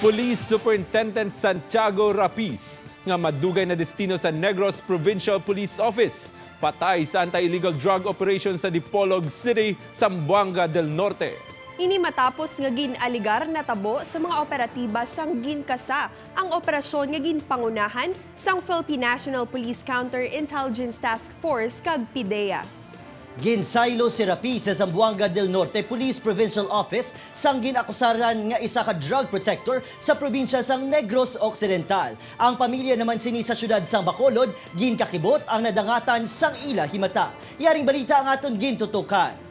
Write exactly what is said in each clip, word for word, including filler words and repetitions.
Police Superintendent Santiago Rapiz, nga madugay na destino sa Negros Provincial Police Office, patay sa anti-illegal drug operation sa Dipolog City, Zamboanga del Norte. Ini matapos nga gin-aligar natabo sa mga operatiba sang GINCASA, ang operasyon nga ginpangunahan sang Philippine National Police Counterintelligence Task Force kag PDEA. Ginsaylo si Rapiz sa Zamboanga del Norte Police Provincial Office sang gin-akusaran nga isa ka drug protector sa probinsya sang Negros Occidental. Ang pamilya naman sini sa siyudad sang Bacolod ginkakibot ang nadangatan sang ila himata. Yaring balita ang aton gintutukan.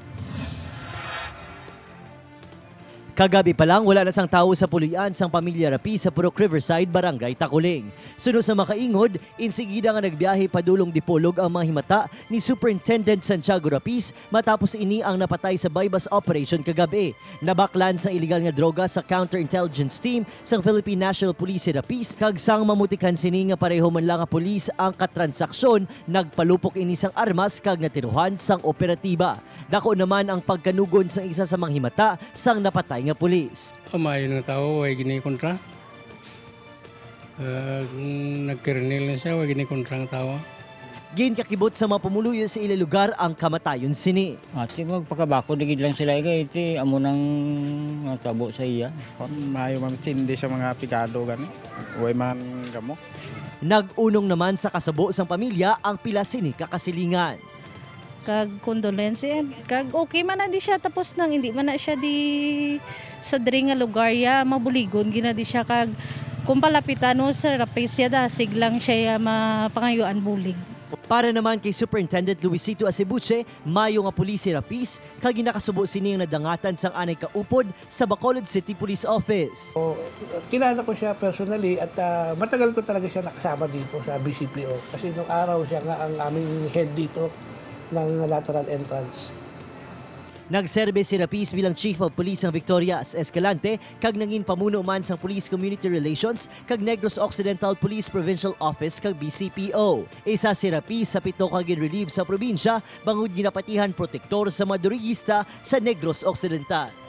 Kagabi pa lang, wala na sang tawo sa puloy-an sang pamilya Rapiz sa Purok Riverside, Barangay Taculing. Suno sa makaingod, insigida nga nagbiyahe padulong Dipolog ang mga himata ni Superintendent Santiago Rapiz matapos ini ang napatay sa buy-bust operation kagabi. Nabaklan sang iligal nga droga sa counterintelligence team sang Philippine National Police si Rapiz, kag sang mamutikan sini nga pareho man lang nga pulis ang katransaksyon, nagpalupok ini sang armas kag natiruhan sang operatiba. Dako naman ang pagkanugon sang isa sa mga himata sang napatay nga pulis. Kamayo nga tawo, way gini kontra. Ah, nagkirinil na siya, way gini kontra nga tawo. Ginkakibot sa mga pumuluyo sa ila lugar ang kamatayon sini. Ati, magpakabakod na gid lang sila, kay iti amo nang natabo sa iya. Maayo mamintindi sa mga pigado gani. Way man gamo. Nag-unong naman sa kasabo sang pamilya ang pila sini ka kasilingan. Kag condolence, eh. Kag okay man na di siya, tapos nang hindi man na siya di sa diri nga lugar ya, mabuligon gina di siya. Kag kung palapitan mo sa Rapiz ya, dasig lang siya ya mapangayuan bulig. Para naman kay Superintendent Luisito Acebuche, mayo nga pulis si Rapiz, kag ginakasubo sini ang nadangatan sang anay kaupod sa Bacolod City Police Office. O, kilala ko siya personally at, ah, matagal ko talaga siya nakasama dito sa B C P O. Kasi nung araw siya nga ang aming head dito ng lateral entrance. Nagserbe si Rapiz bilang Chief of Police sang Victorias, Escalante, kag nangin pamuno man sang Police Community Relations kag Negros Occidental Police Provincial Office kag B C P O. Isa si Rapiz sa pito ka gin-relieve sa probinsya bangod ginapatihan protektor sa mga durigista sa Negros Occidental.